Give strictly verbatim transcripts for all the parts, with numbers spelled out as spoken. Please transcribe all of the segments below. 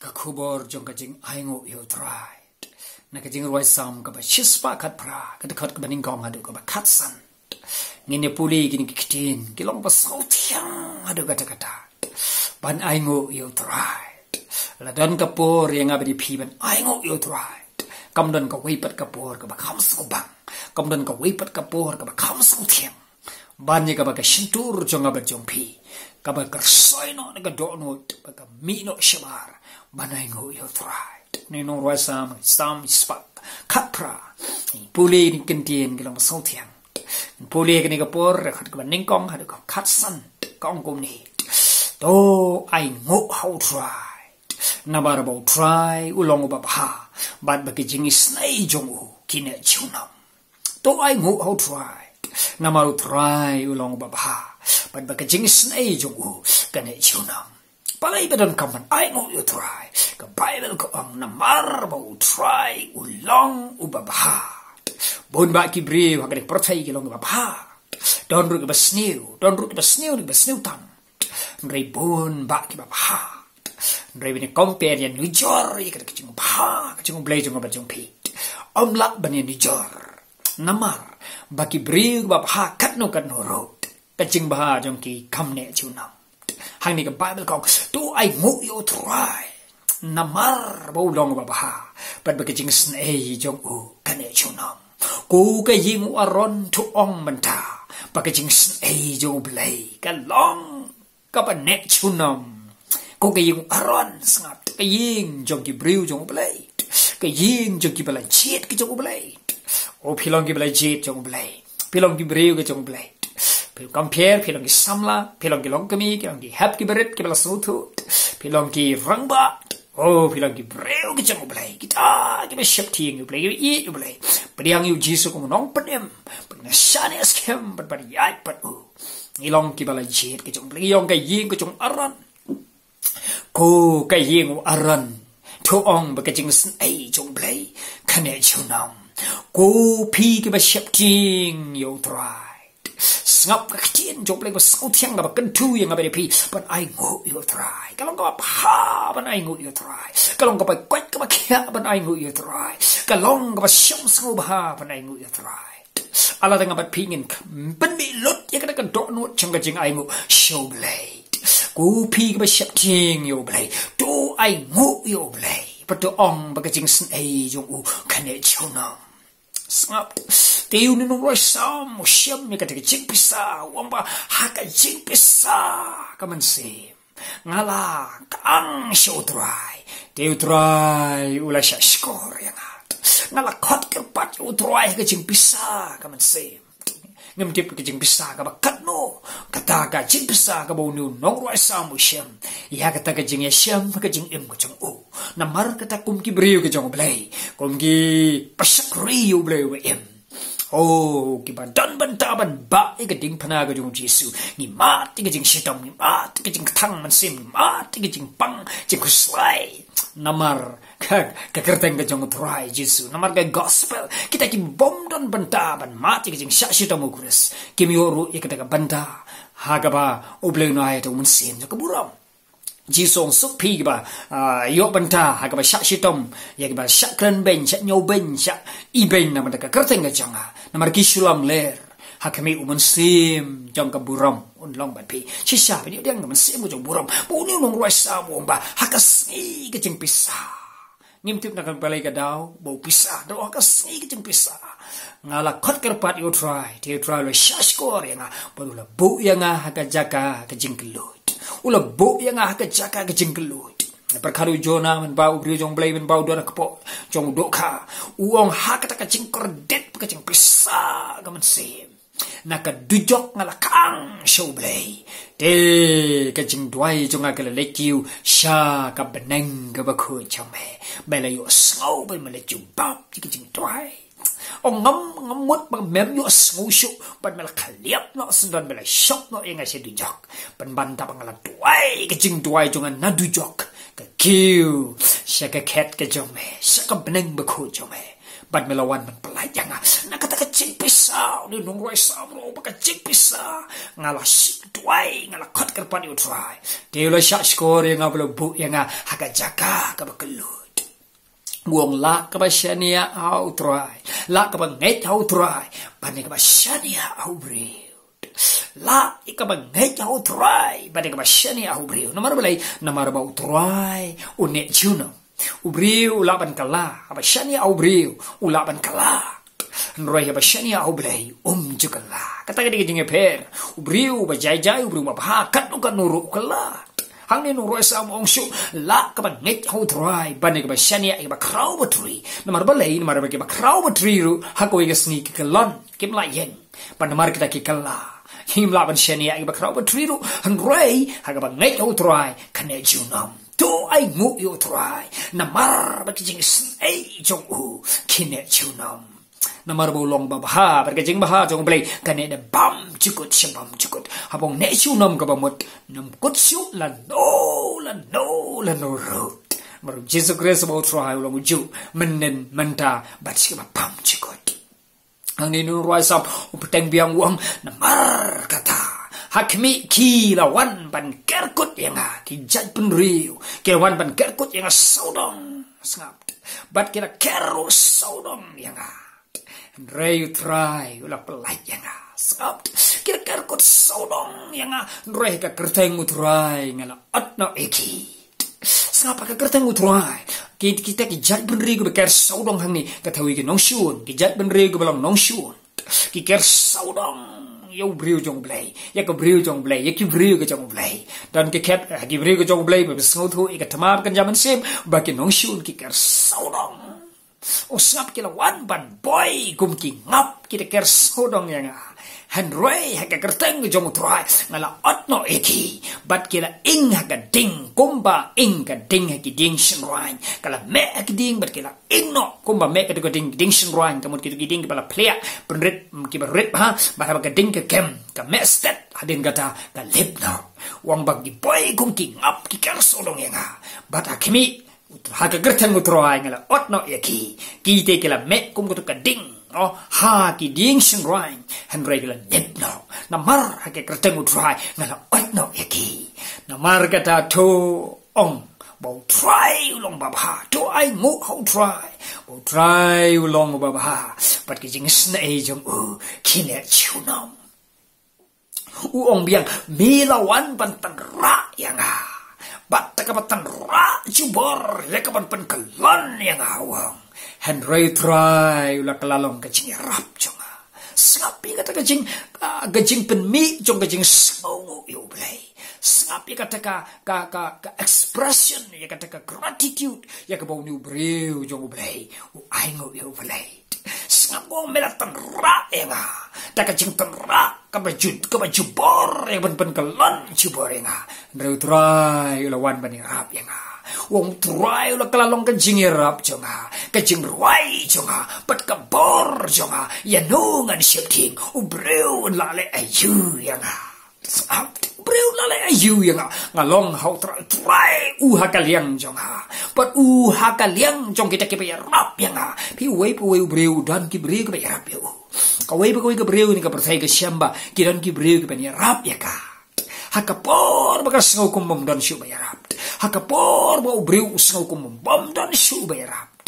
Ka khubor jong ka jingainguh ïa U Trai. Na ka Jingrwai Salm kaba shispah khatphra, ka dkhot kaba nyngkong haduh kaba khatsan. Ngin ïa pule kine ki ktien, ki long ba sngewthiang haduh katta katta. Ban ainguh ïa U Trai. La don ka por ïa nga bad ïa phi ban ainguh ïa U Trai. Kam don kawei pat ka por kaba kham sngewbang. Kam don kawei pat ka por kaba kham sngewthiang. Ban ïa kaba ka shyntur jong nga bad jong phi, kaba kyrsoi noh na ka dohnud, ba ka mih noh shabar ban ainguh ïa U Trai. Ngi nongrwai Salm, Salm shispah khatphra. Pule kine ki ktien ki long ba sngewthiang. Pule kane ka por, dkhot kaba nyngkong haduh kaba khatsan, ka ong kumne: To ainguh ha U Trai. Namar ba U Trai u long uba bha, bad ba ki jingisynei jong u ki neh junom. To ainguh ha U Trai. Namar U Trai u long uba bha, bad ba ki jingisynei jong u ki neh junom. Balei ba donkam ban ainguh ïa U Trai? Ka Baibl ka ong namar ba U Trai u long uba bha. Bun bah ki briew ha kane ka pyrthei ki long kiba bha. Don ruh kiba sniew, don ruh kiba sniew, kiba sniew tam. Hynrei bun bah kiba bha. Hynrei ban ïa compare, ïa nujor ïa ka jingbha ka jong U Blei jong nga bad jong phi, ym lah ban ïa nujor. Namar ba ki briew kiba bha katno katno ruh, ka jingbha jong ki kam neh junom. Hangne ka Baibl ka ong, to ainguh ïa U Trai. Namar ba u long uba bha, bad ba ka jingisynei jong u ka neh junom. Ko ka ïing u Aron, to ong mynta ba ka jingisynei jong U Blei ka long kaba neh junom. Ko ka ïing u Aron, sngap, ka ïing jong ki briew jong U Blei, ka ïing jong kiba la jied ki jong U Blei. O, phi long kiba la jied jong U Blei, phi long ki briew ki jong U Blei. Phi long ki kmie, phi long ki samla, phi long ki longkmie, phi long ki hep ki barit kiba la sngewthuh, phi long ki rangbah. O, phi long ki briew ki jong U Blei, kita kiba sheptieng ïa U Blei, kiba ïeit ïa U Blei. Pdiang ïa U Jisu kum u nongpynim, pdiang shane skhem, pdiang ïaid bad u. Ngi long kiba la jied ki jong U Blei, ngi long ka ïing ka jong u Aron. Ko ka ïing u Aron, to ong ba ka jingisynei jong U Blei ka neh junom. Ko phi kiba sheptieng ïa U Trai, sngap ka ktien jong U Blei ba sngewthiang kaba kyntu ïa nga bad ïa phi ban ainguh ïa U Trai. Ka long kaba bha ban ainguh ïa U Trai. Ka long kaba koit kaba khiah ban ainguh ïa U Trai. Ka long kaba shong sngewbha ban ainguh ïa U Trai. Lada nga bad phi ngin pynmih lut ïa kata ka dohnud jong ka jingainguh sha U Blei. Ko phi kiba sheptieng ïa U Blei, to ainguh ïa U Blei, bad to ong ba ka jingisynei jong u ka neh junom. Sngap, te une u nongrwai Salm u shem ïa kata ka jingpisa, u ong ba ha ka jingpisa ka mynsiem nga la khang sha U Trai, te U Trai u la shahshkor ïa nga. Nga la khot kyrpad ïa U Trai ha ka jingpisa ka mynsiem. Ngim tip ka jingpisa kaba katno, kata ka jingpisa kaba une u nongrwai Salm u shem ïa kata ka jingïashem ka jingim ka jong u. Namar kata kum ki briew ki jong U Blei, kum ki bashakri U Blei uba im, o, kiba don bynta ban bah ïa ka diengphna ka jong U Jisu, ngi mad ïa ka jingshitom, ngi mad ïa ka jingkthang mynsiem, ngi mad ïa ka jingpang jingkhuslai. Namar ka, ka kyrteng ka jong U Trai Jisu, namar ka gospel, kita ki bym don bynta ban mad ïa ka jingshah shitom U Khrist, kim ïoh ruh ïa kata ka bynta ha kaba U Blei un ai ïa uta u mynsiem jong ka burom. Jisu u ong, suk phi kiba, ah, ïoh bynta ha kaba shah shitom, ïa kiba shah kren beiñ, shah ñiewbeiñ, shah ibeiñ na bynta ka kyrteng ka jong nga, namar ki shu lamler ha khmih u Mynsiem jong ka burom un long bad phi. Shisha phin ïoh pdiang ka mynsiem ka jong ka burom. Bad une u nongrwai Salm u ong ba ha ka sngi ka jingpisa, ngim tip na ka balei ka daw ba u pisa, te u ong ha ka sngi ka jingpisa nga la khot kyrpad ïa U Trai, te U Trai u la shahshkor ïa nga, bad u la buh ïa nga ha ka jaka ka jingkylluid. U la buh ïa nga ha ka jaka ka jingkylluid. Pyrkhat u Jonah, mynba u briew jong U Blei, mynba u don ha kpoh jong u dohkha, u ong ha kata ka jingkordit bad ka jingpisa ka mynsiem, na ka dujok nga la khang sha U Blei, te ka jingduwai jong nga ka la leit kiew sha ka bneng kaba khuid jong me. Me la ïohsngew bad me la jubab ïa ka jingduwai. Ong, ngam, ngam mut ba mem ïohsngew shuh bad me la khlieh noh, sngewdon me la shong noh ïa nga sha dujok. Pynban haba nga la duwai ka jingduwai jong nga na dujok, ka kiew sha ka khet ka jong me, sha ka bneng bakhuid jong me, bad me la wan ban pyllait ïa nga. Na kata ka jingpisa, u nongrwai Salm u ong ba ka jingpisa, nga la shim duwai, nga la khot kyrpad ïa u Trai. Te u la shah shkor ïa nga bad u la buh ïa nga ha ka jaka kaba kyllut. U ong, lah kaba shaniah ha u Trai, lah kaba ngeit ha u Trai ban ïa kaba shaniah ha u briew. Lah ïa kaba ngeit ha u Trai ban ïa kaba shaniah ha u briew. Namar balei? Namar ba u Trai u neh junom. U briew u lah ban kylla, haba shaniah ha u briew u lah ban kylla. Hynrei haba shaniah ha u Blei um ju kylla. Kata ka dei ka jingïapher. U briew ba jai jai, u briew ba bha, katno katno ruh u kylla. Hangne u nongrwai Salm u ong shuh, lah kaba ngeit ha u Trai ban ïa kaba shaniah ïa kaba khraw batri. Namar balei? Namar ba kiba khraw batri ruh ha kawei ka sngi ki kyllon, kim lah ïeng. Bad namar kata ki kylla. Kim lah ban shaniah ïa kiba khraw batri ruh, hynrei ha kaba ngeit ha u Trai ka neh junom. To ainguh ïa u Trai, namar ba ki jingisynei jong u ki neh junom. Namar ba u long babha, bad ka jingbha jong u Blei ka neh da bymjukut sha bymjukut. Haba u neh junom kaba mut, ym kut shuh lano lano lano ruh. Namar u Jisu Khrist ba u Trai u long ujuh, mynnin, mynta bad sha kaba bymjukut. Hangne u nongrwai Salm u bteng biang, u ong, namar kata, ha khmih, ki la wan ban ker kut ïa nga, ki jaitbynriew ki la wan ban ker kut ïa nga sawdong, sngap, bad ki la ker ruh sawdong ïa nga. Hynrei u Trai u la pyllait ïa nga, sngap. Ki la ker kut sawdong ïa nga, hynrei ha ka kyrteng u Trai nga la ot noh ïa ki. Sngap, ha ka kyrteng u Trai. Ki, kita ki jaitbynriew kiba ker sawdong hangne, ka thaw ïa ki nongshun, ki jaitbynriew kiba long nongshun, ki ker sawdong ïa u briew jong u Blei, ïa ka briew jong u Blei, ïa ki briew ka jong u Blei. Don ki khet, ha ki briew ka jong u Blei ba sngewthuh ïa ka thma bad ka jam mynsiem, ba ki nongshun ki ker sawdong. U ong, sngap, ki la wan ban boi kum ki ngap, ki la ker sawdong ïa nga. Hynrei ha ka kyrteng jong u Trai nga la ot noh ïa ki. Bad ki la ing ha ka ding kumba ing ka ding ha ki dieng shynraiñ. Ka la meh ha ki dieng bad ki la ing noh kumba meh katu ka ding, dieng shynraiñ, ka mut kitu ki dieng kiba la pliah, pynrit, kiba rit bha, bad haba ka ding ka kem, ka meh stet, hadien kata ka lip noh. U ong ba ki boi kum ki ngap, ki ker sawdong ïa nga. Bad ha khmih, ha ka kyrteng u Trai nga la ot noh ïa ki. Ki te ki la meh kum katu ka ding, oh, ha ki dieng shynraiñ, hynrei ki la lip noh. Namar ha ka kyrteng u Trai nga la ot noh ïa ki. Namar kata to ong ba u Trai u long babha, to ainguh ha u Trai ba u Trai u long babha, bad ki jingisynei jong u ki neh junom. U ong biang, me la wan ban tynrah ïa nga, bad da kaba tynrah jubor ïa ka ban pynkyllon ïa nga, u ong. Hynrei u Trai u la kylla long ka jingïarap jong nga. Sngap ïa kata ka jing, ka, ka jingpynmih jong ka jingsngewnguh ïa u Blei. Sngap ïa kata ka, ka, ka, ka expression, ïa kata ka gratitude ïa kaba une u briew jong u Blei u ainguh ïa u Blei. Sngap, u ong, me la tynrah ïa nga da ka jingtynrah kaba ju, kaba jubor, ïa ka ban pynkyllon jubor ïa nga. Hynrei u Trai u la wan ban ïarap ïa nga. U ong, u Trai u la kylla long ka jingïarap jong nga, ka jingrwai jong nga, bad ka bor jong nga. Ïano ngan sheptieng? U briew un lah leh aïu ïa nga? Sngap, u briew un lah leh aïu ïa nga? Nga long ha u Trai, u Trai u ha ka liang jong nga, bad u ha ka liang jong kita kiba ïarap ïa nga. Phi, uwei pa uwei u briew u don ki briew kiba ïarap ïa u. Kawei pa kawei ka briew ha kane ka pyrthei ka shem ba ki don ki briew kiba ïarap ïa ka. Ha ka por ba ka sngew kum bym don shuh ba ïarap, ha ka por ba u briew u sngew kum bym don shuh ba ïarap,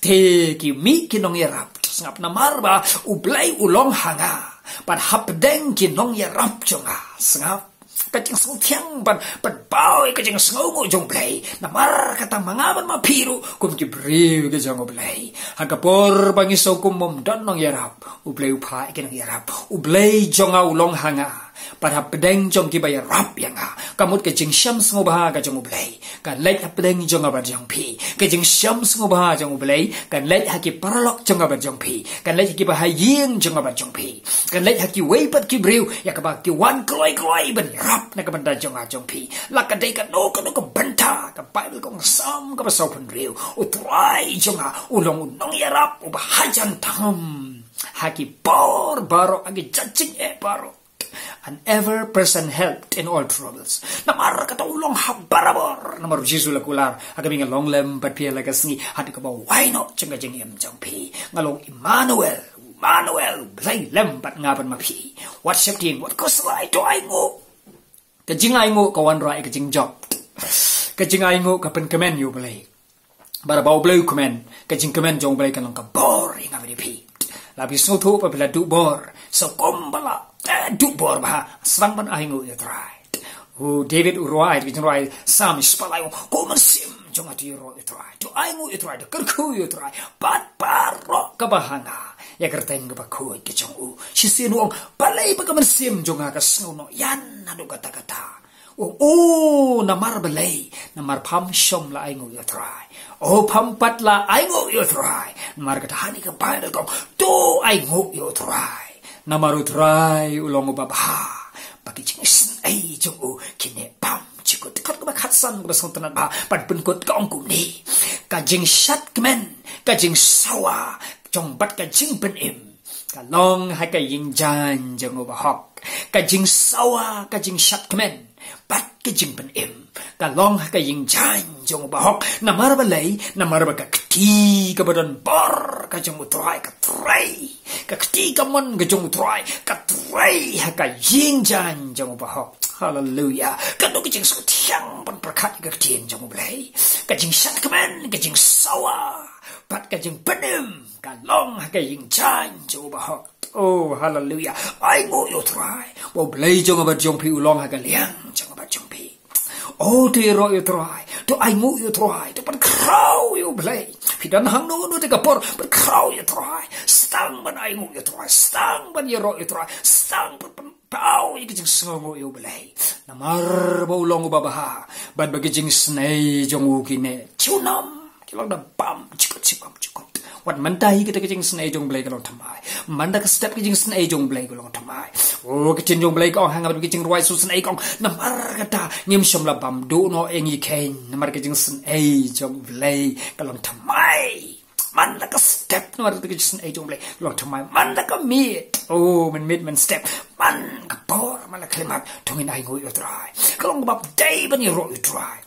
te ki mih ki nongïarap. Sngap, namar ba u Blei u long ha nga, bad hapdeng ki nongïarap jong nga. Sngap, ka jingsngewthiang ban, ban pynpaw ïa ka jingsngewnguh jong u Blei. Namar kata ma nga bad ma phi ruh kum ki briew ki jong u Blei, ha ka por ba ngi sngew kum bym don nongïarap, u Blei u phah ïa ki nongïarap. U Blei jong nga u long ha nga, bad hapdeng jong kiba ïarap ïa nga. Ka mut ka jingshem sngewbha ka jong u Blei kan leit hapdeng jong nga bad jong phi. Ka jingshem sngewbha jong u Blei kan leit ha ki paralok jong nga bad jong phi, kan leit ha kiba ha ïing jong nga bad jong phi, kan leit ha kiwei pat ki briew ïa kaba ki wan kloi kloi ban ïarap na ka bynta jong nga jong phi. La ka dei kano kano ka bynta, ka Baibl ka ong, Salm kaba sawphew hynriew, u Trai jong nga u long u nongïarap uba hajan tam ha ki por baroh, ha ki jait jingeh baroh. An ever present help in all troubles. Namar kata u long ha barabor. Namar u Jisu u la kular, ha ka, nga long lem bad phi ha la ka sngi haduh kaba wai noh jong ka jingim jong phi. Nga long Immanuel, Manuel, Blei lem bad nga ban ma phi. Wat sheptieng, wat khuslai, to ainguh. Ka jingainguh ka wanrah ïa ka jingjop. Ka jingainguh ka pynkmen ïa U Blei. Bad ba U Blei u kmen, ka jingkmen jong U Blei ka long ka bor ïa nga bad ïa phi. La phi sngewthuh ba phi la duh bor, sa kum ba la, eh, duh bor bha, sdang ban ainguh ïa U Trai. U David u rwai, ka jingrwai Salm spah lai, ko mynsiem jong nga to ïaroh ïa U Trai. To ainguh ïa U Trai, to kyrkhu ïa U Trai. Bad baroh kaba ha nga, ïa ka kyrteng kaba khuid ka jong u. Shisien u ong, balei ba ka mynsiem jong nga ka sngew nongïaid haduh katta katta. U ong, o, namar balei, namar pham shym la ainguh ïa U Trai. O, pham pat la ainguh ïa U Trai. Namar kata ha kane ka bai da ka ong, to ainguh ïa U Trai. Namar U Trai u long uba bha. Ba ki jingisynei jong u kin ïa bam jukut. Kot kaba khatsan kaba sngewtynnat bha ban pynkut ka ong kumne. Ka jingshad kmen, ka jingsawa jong bad ka jingpynim ka long ha ka ïing jaiñ jong u bahok. Ka jingsawa, ka jingshad kmen bad ka jingpynim ka long ha ka ïing jaiñ jong u bahok. Namar balei, namar ba ka kti kaba don bor ka jong U Trai ka trei. Ka kti kamon ka jong U Trai ka trei ha ka ïing jaiñ jong u bahok. Haleluia. Ka dei ka jingsngewthiang ban pyrkhat ka ktien jong U Blei. Ka jingshad kmen, ka jingsawa bad ka jingpynim ka long ha ka ïing jaiñ jong u bahok. Oh, haleluia. Ainguh ïa U Trai. Ba U Blei jong nga bad jong phi u long ha ka liang jong nga bad jong phi. Oh, to ïaroh ïa U Trai. To ainguh ïa U Trai. To pynkhraw ïa U Blei. Phi don hangno hangno te ka por, pynkhraw ïa U Trai. Sdang ban ainguh ïa U Trai. Sdang ban ïaroh ïa U Trai. Sdang ban pynpaw ïa ka jingsngewnguh ïa U Blei. Namar ba u long uba bha. Bad ba ki jingisynei jong u kine, junom, ki long da bam jukut, shi bam jukut. Wat mynta hi kata ka jingsynei jong U Blei ka long thymmai. Mynta ka step ka jingsynei jong U Blei ka long thymmai. Oh, ka ktien jong U Blei ka ong ha nga bad ki jingrwai sngewsynei ka ong, namar kata ngim shym la bam duh noh ïa ngi keiñ. Namar ka jingsynei jong U Blei ka long thymmai. Mynta ka step namar kata ka jingsynei jong U Blei ka long thymmai. Mynta ka miet, oh, mynmiet mynstep, man ka por, man la khyllipmat, to ngin ainguh ïa U Trai. Ka long kaba dei ban ïaroh ïa U Trai.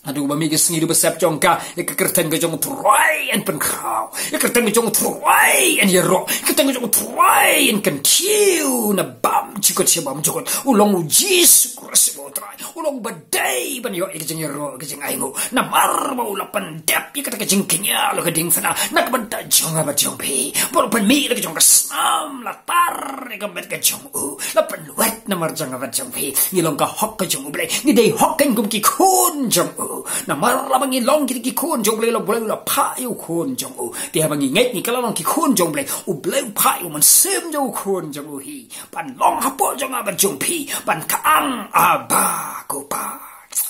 Haduh ba mih ka sngi haduh ba sep jong ka, ïa ka kyrteng ka jong U Trai yn pynkhraw. Ïa ka kyrteng ka jong U Trai yn ïaroh. Ïa ka kyrteng ka jong U Trai yn kyntiew na bam jukut shi bam jukut. U long U Jisu Khrist uba U Trai. U long uba dei ban ïoh ïa ka jingïaroh, ka jingainguh. Namar ba u la pyndep ïa kata ka jingkñia, la ka diengphna na ka bynta jong nga bad jong phi. Ba u la pynmih la ka jong ka snam, la tar ïa ka met ka jong u. La pynwit namar jong nga bad jong phi. Ngi long ka hok ka jong U Blei. Ngi dei hok keiñ kum ki khun jong u. Namar lada ngi long ki, ki khun jong U Blei, la U Blei u la phah ïa u khun jong u. Te haba ngi ngeit ngi kylla long ki khun jong U Blei, U Blei u phah ïa u Mynsiem jong u khun jong u hi ban long hapoh jong nga bad jong phi, ban kyang, Abba, Ko Pa.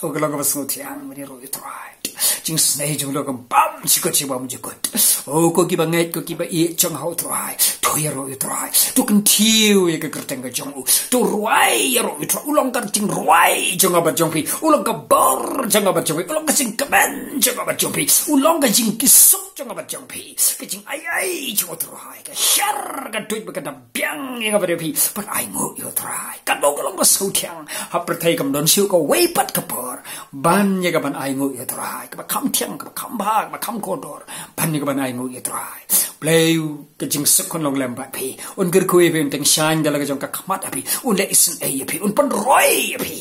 Oh, ka long kaba sngewthiang ban ïaroh ïa U Trai. Jingsnei jong u long kaba bam jukut shi bam jukut. Oh, ko kiba ngeit, ko kiba ïeit jong ha U Trai, to ïaroh ïa U Trai. To kyntiew ïa ka kyrteng ka jong u. To rwai ïaroh ïa U Trai. U long ka jingrwai jong nga bad jong phi. U long ka bor jong nga bad jong phi. U long ka jingkmen jong nga bad jong phi. U long ka jingkhuslai jong nga bad jong phi. Ka jingai ei jong U Trai, ka hiar ka duid bad ka dap biang ïa nga bad ïa phi ban ainguh ïa U Trai. Ka dei ka long kaba sngewthiang. Ha pyrthei kam don shuh kawei pat ka por ban ïa ka ban ainguh ïa U Trai. Kaba kham thiang, kaba kham bha, kaba kham kordor ban ïa ka ban ainguh ïa U Trai. Blei u, ka jingsuk kan long lem bad phi. Un kyrkhu ïa phi, un tyngshaiñ da la ka jong ka khmat ïa phi. Un leh isynei ïa phi. Un pynroi ïa phi.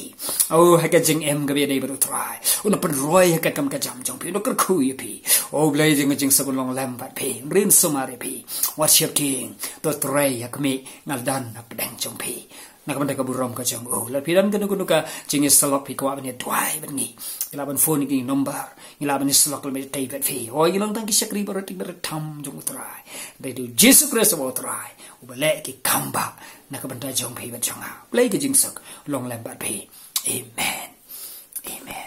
Oh, ha ka jingim kaba ïadei bad U Trai. Un pynroi ha ka kam ka jam jong phi. Un kyrkhu ïa phi. Oh, Blei jong ka jingsuk un long lem bad phi. Un rin sumar ïa phi. Wat sheptieng. To trei ïa kmie, nga la don hapdeng jong phi. Na ka bynta ka burom ka jong u. Lada phi don kano kano ka jingïasyllok phi kwah ban ïa duwai bad ngi, ngi lah ban phone ïa ki number. Ngi lah ban ïasyllok lem bad tei bad phi. Oh, ngi long tang ki shakri baroh, ki baroh tam jong U Trai. Dei U Jisu Khrist uba U Trai. Uba leh ki kam bah na ka bynta jong phi bad jong nga. Blei ka jingsuk long lem bad phi. Amen. Amen.